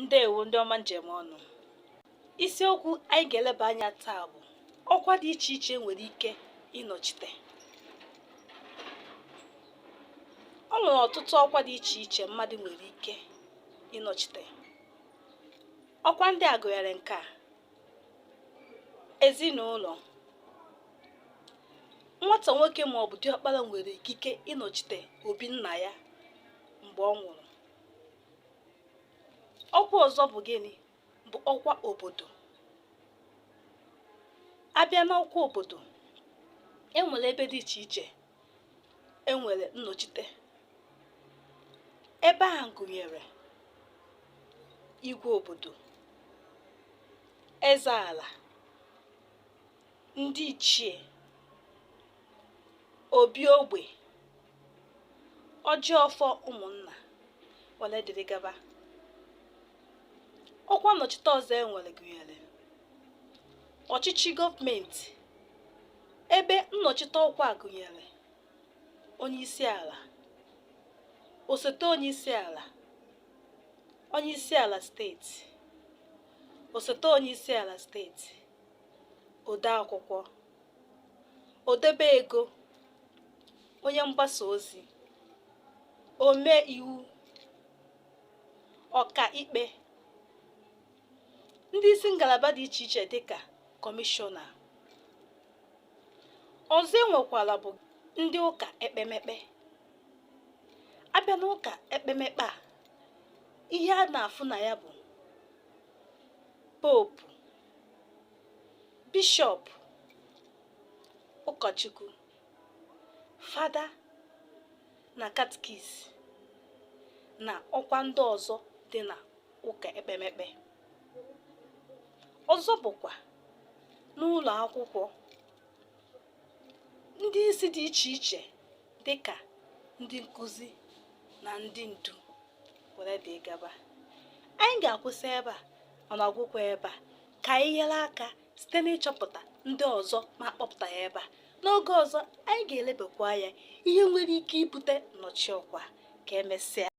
Ndewo ndị ọma njem ọnụ. Isiokwu anyị ga-eleba anya taa bụ ọkwa dị iche iche nwere ike ịnọchite. O nwere ọtụtụ ọkwa dị iche iche mmadụ nwere ike ịnọchite. Ọkwa ndị a gụnyere nke a: ezinụlọ. Nwata nwoke ma ọ bụ diọkpara nwere ikike ịnọchite obi nna ya mgbe ọ nwụrụ. Ọkwa ọzọ bụ gịnị? Bụ ọkwa obodo. A bịa n'ọkwa obodo, e nwere ebe dị iche iche e nwere nnọchite. Ebe ahụ gụnyere igwe obodo, eze ala, ndị ichie, obi ogbe, ọjị ọfọ ụmụnna, were dịrị gaba. Ọkwa nnọchite ọzọ e nwere gụnyere ọchịchị gọọmenti, ebe nnọchite ọkwa gụnyere onye isi ala, osote onye isi ala, onye isi ala steeti, osote onye isi ala steeti, ode akwụkwọ, odebe ego, onye mgbasa ozi, ome iwu, ọka ikpe, ndị isi ngalaba dị iche iche dịka kọmishọna. Ọzọ e nwekwara bụ ndị ụka ekpemekpe. A bịa n'ụka ekpemekpe a, ihe a na-afụ na ya bụ popu, bishọp, ụkọchukwu, fada na katkis na ọkwa ndị ọzọ dị na ụka ekpemekpe. Ọzọ bụkwa n'ụlọ akwụkwọ, ndị isi dị iche iche dịka ndị nkụzi na ndị ndu were dị gaba. Anyị ga-akwụsị ebe a, mana ọgwụkwa ebe a ka anyị nyere aka site n'ịchọpụta ndị ọzọ ma akpọpụtaghị ebe a. N'oge ọzọ, anyị ga-elebakwa anya ihe nwere ike ibute nnọchi ọkwa. Ka emesịa.